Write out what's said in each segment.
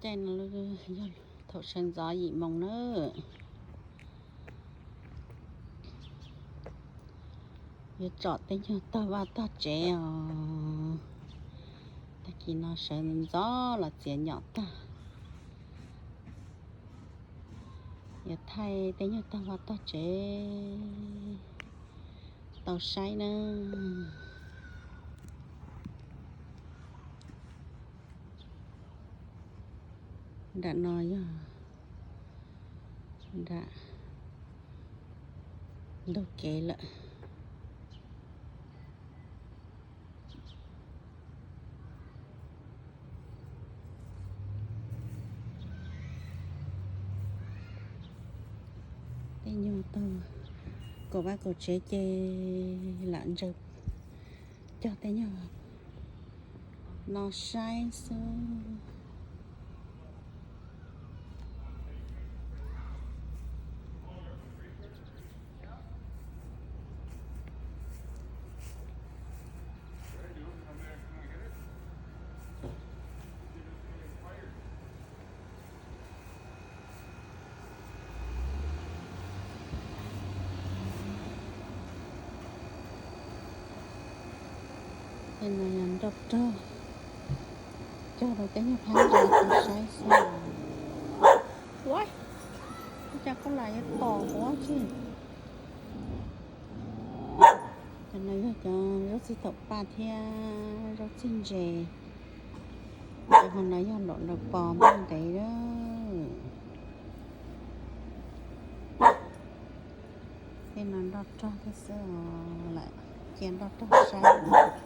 Caij no yog thaum sawv ntxov yim moos na. Yuav tsom tej nyuag tog vaj tog tsev os. Tag kis no sawv ntxov los txiav nyom tag. Yuav thaij tej nyuag tog vaj tog tsev tau saib na. Nram no yog nram ntug kev lawm. Tej nyuag tog kaum vaj kaum tsev ces lam ntsaws cog tej nyuag no saib xwb. Tej no yog nroj rog, cog rau tej nyuag phab ntsa saib xwb. Ua cas koj lam yuav tom huv tsi? Cov no yog cov zaub txig taum paj thiab zaub txig ntses. Cov hauv no yog luam laws pos nplooj ntev lawm. Tej no nroj rog thiab xwb os, lam cia nroj rog saib.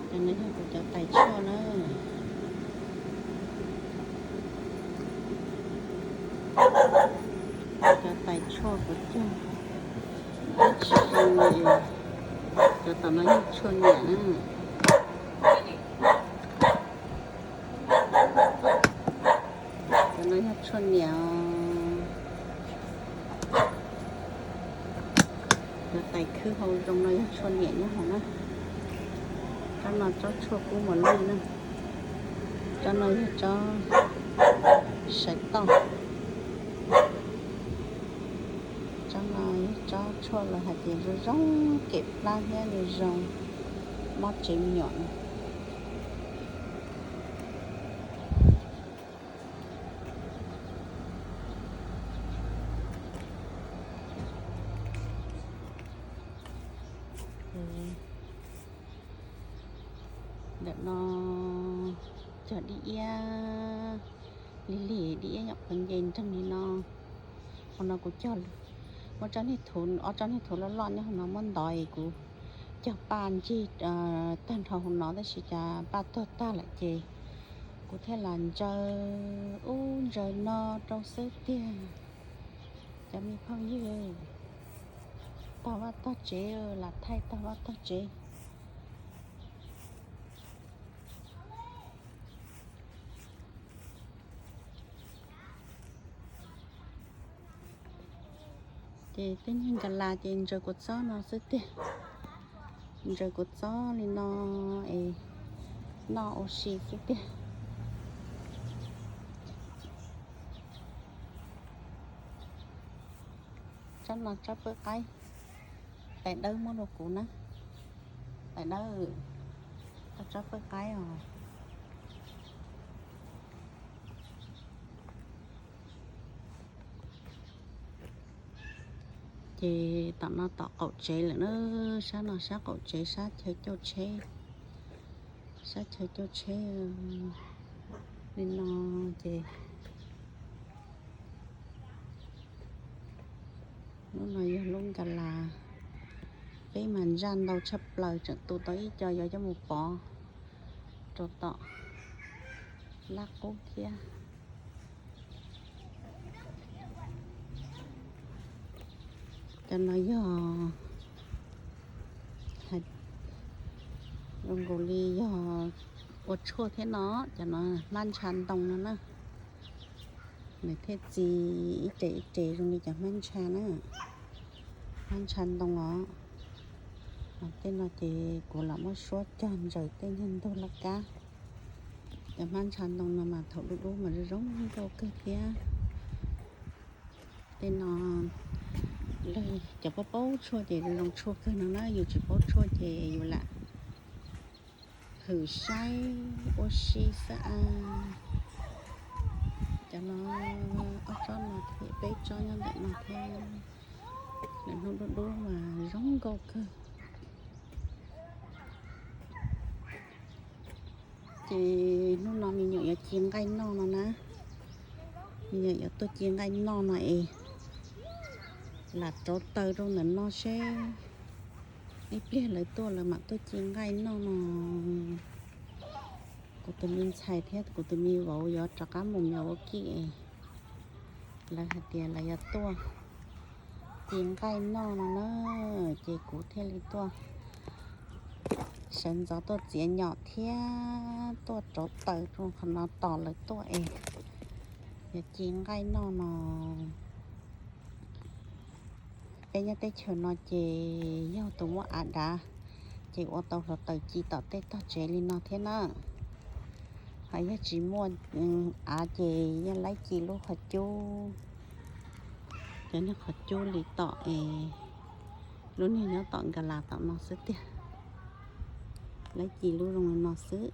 Cov no yog kuv cov tais tshuaj na. Cov tais tshuaj kuv cog ib tsis zoo li. Cov tom no yog tshuaj niam na. Cov no yog tshuaj niam. Cov tais khwb hau zoo no yog tshuaj niam nyob hauv na. Tsob no tsob tshuaj kub mos lwj na. Tsob no yog tsob sawv toj. Tsob no yog tsob tshuaj lawv hais tias zoo zoo kem plab thiab nws zoo mob tsev me nyuam na. Ntawm no cog dib iab lig lig, dib iab nyuam qhuav nce nreeg li no. Hauv no kuv cog muaj tsob niag thuv, ob tsob niag thuv loj loj nyob hauv no muab ntov es kuv cog paj ncig tag nrho hauv no tab sis cas paj tuag tag lawm ces kuv thiaj los ntsaws ub ntsaws no rau xwb tiag. Cov me phooj ywg, tog vaj tog tsev, lam thaij tog vaj tog tsev. Ces tej nyuag nkas las ces ntsaws kua txob no xwb tiag. Ntsaws kua txob li no es noj ua si xwb tiag. Tsob no tsob pawj qaib, tais dawb muab rau kuv na. Tais dawb, tau tsob pawj qaib os. Ces tom no tom qaum tsev lawm na, sab no sab qaum tsev, sab chaw coj tsheb, sab chaw coj tsheb li no ces lub no yog lub nkas las, peb mas ntsaj ntau tshaj plaws, tseem tu tau ib co yuav coj mus pov rau tom lab qub thiab. Cov no yog zoo nkaus li yog ua tshuaj thiab no, cov no hmab ntsha ntoo no na. Nws thiaj txi ib res ib res zoo li cov hmab ntsha na, hmab ntsha ntoo os. Tej no ces kuv lam muab suab cog ntsaws tej nyuag ntug laj kab. Cov hmab ntsha ntoo no mas thaum dub dub mas zoo zoo nkauj kawg thiab. Tej no lawv cov paub paub tshuaj ces zoo zoo tshuaj kawg no na, yus tsis paub tshuaj ces yus lam hwm saib ua si xwb a. Cov no ob tsob no thiab peb tsob nyob ntawm no thiab. Lawv hnub dub dub mas zoo nkauj kawg. Ces hnub no me nyuam yuav ci nqaij noj no na. Me nyuam yuav tuaj ci nqaij noj no es lam rauv taws rau ntawm no seb ib pliag lawv tuaj lawv mam tuaj ci nqaij noj no. Kuv tus me ntxhais thiab kuv tus me vauv yuav rov qab mus nyob ua kij es lawv hais tias lawv yuav tuaj ci nqaij noj no na, ces kuv thiaj li tuaj sawv ntxov tuaj txiav nyom thiab tuaj rauv taws rau qhov no tos lawv tuaj es yog ci nqaij noj no. Peb nyob teb chaws no ces yog tus muaj av dav ces ua tau hluav taws ci tom tej tog tsev li no thiab na. Ho yog tsis muaj av ces yeej laib ci lub qhov cub. Cov niag qhov cub li tom es lub niag nyob tom nkas las tom no xwb tiag. Laib ci lub zoo li no xwb.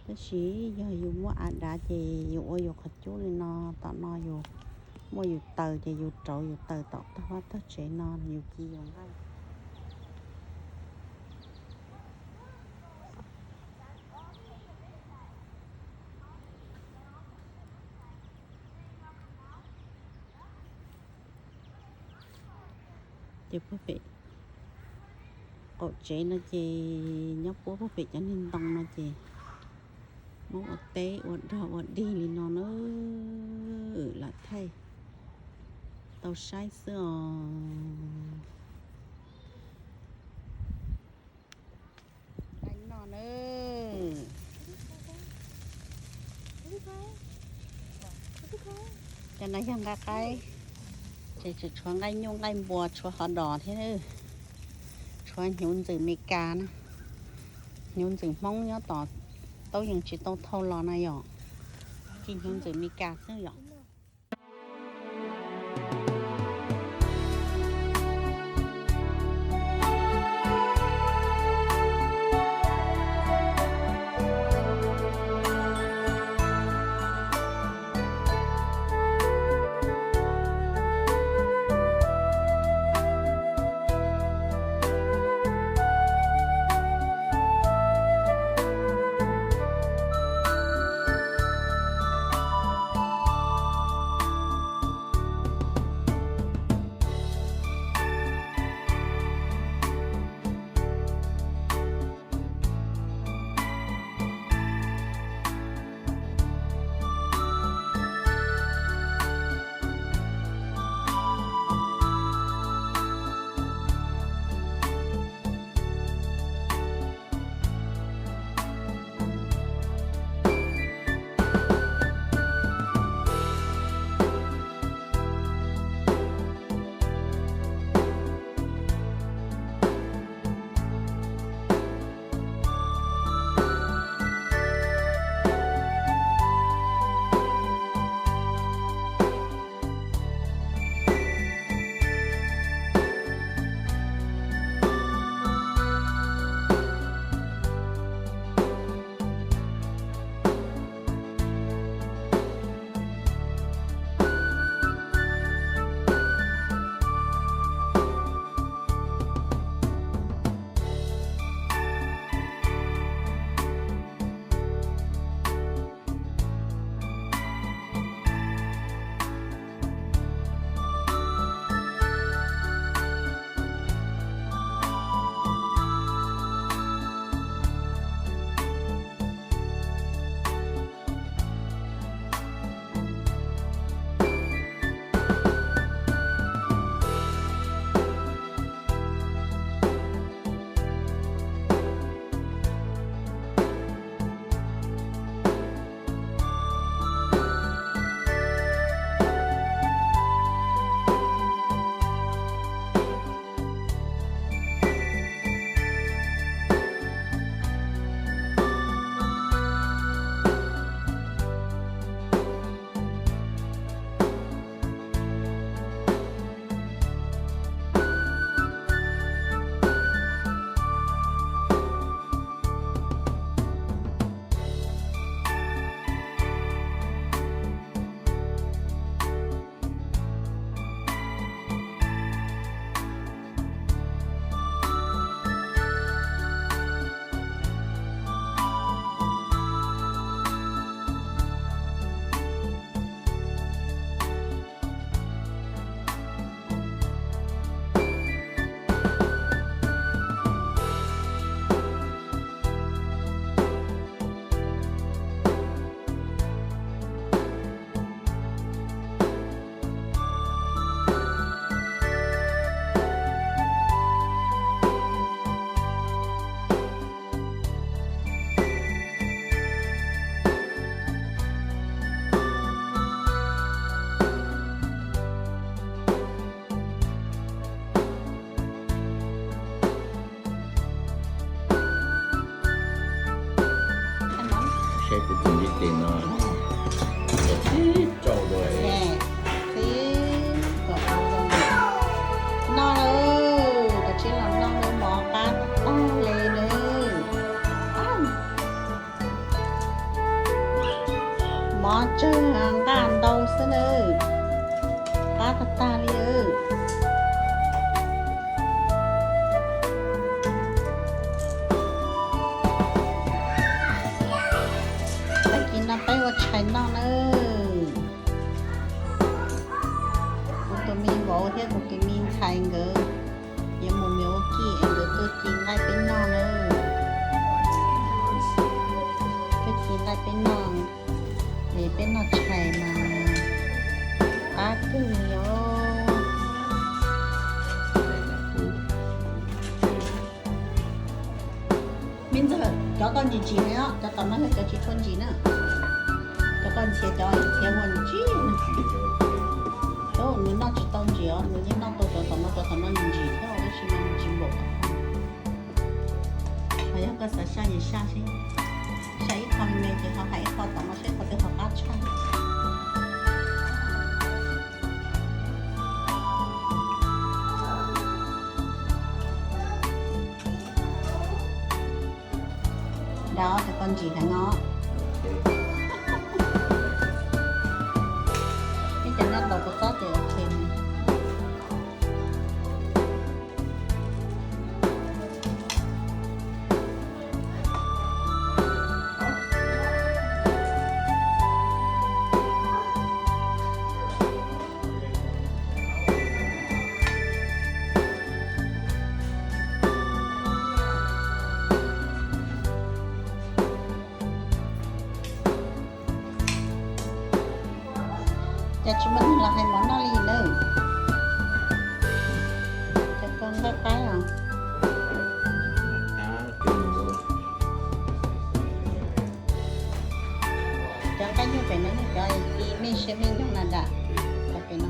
Tab sis yog yus muaj av dav ces yus ua yus qhov cub li no, tom no yus muaj yus taws ces yus rauv yus taws tom tog vaj tog tsev no yus ci yus nqaij. Ces puag pem qaum tsev no ces nyob puab puag pem cov niag ntoo no ces muab ua teb ua dog ua dig li no na, lam thaij tau saib xwb os. Nqaij noj na. Cov no yog nqaij qaib, ces tseem tshuav nqaij nyuj nqaij npua tshuav hov dos thiab, tshuav hnyuv ntxwm Meskas na. Hnyuv ntxwm Hmoob nyob tom taub yees tsis tau thau los na yom, ci hnyuv ntxwm Meskas xwb yom. Mov tsawg nqaj ntau xwb nawb, qab tag tag li. Tag kis no peb ua tshais noj nawb. Kuv tus me vauv thiab kuv tus me ntxhais nkawd yuav mus mias ua kij es nkawd tuaj ci nqaij peb noj nawb. Tuaj ci nqaij peb noj es peb noj tshais mas qab kawg li os. Me ntxawg, cov koj ntsim ntsim no, cov tom no yog cov tsis tshua ntsim na. Cov koj ntxhiav, cov ntxhiav ua ntsim. Nws noj tsis tau ntsim os, nws yeej noj tau cov tom no, cov tom no ntsim ntsim thiab tab sis mas ntsim npaum. Yog koj xav saj ces saj seb, saj ib qho me me ces ho hais ib qho tom no seb qhov twg ho qab tshaj. Dab, cov koj ntsim heev os. Ib cov nyob tau kuv txob ces ok. Cas tsis muaj neeg los hais mov noj li nawb. Cov koj nqaij qaib os. Cov nqaij nyuj pem no, cov ti mej siab mej nyoog na dam. Cov pem no.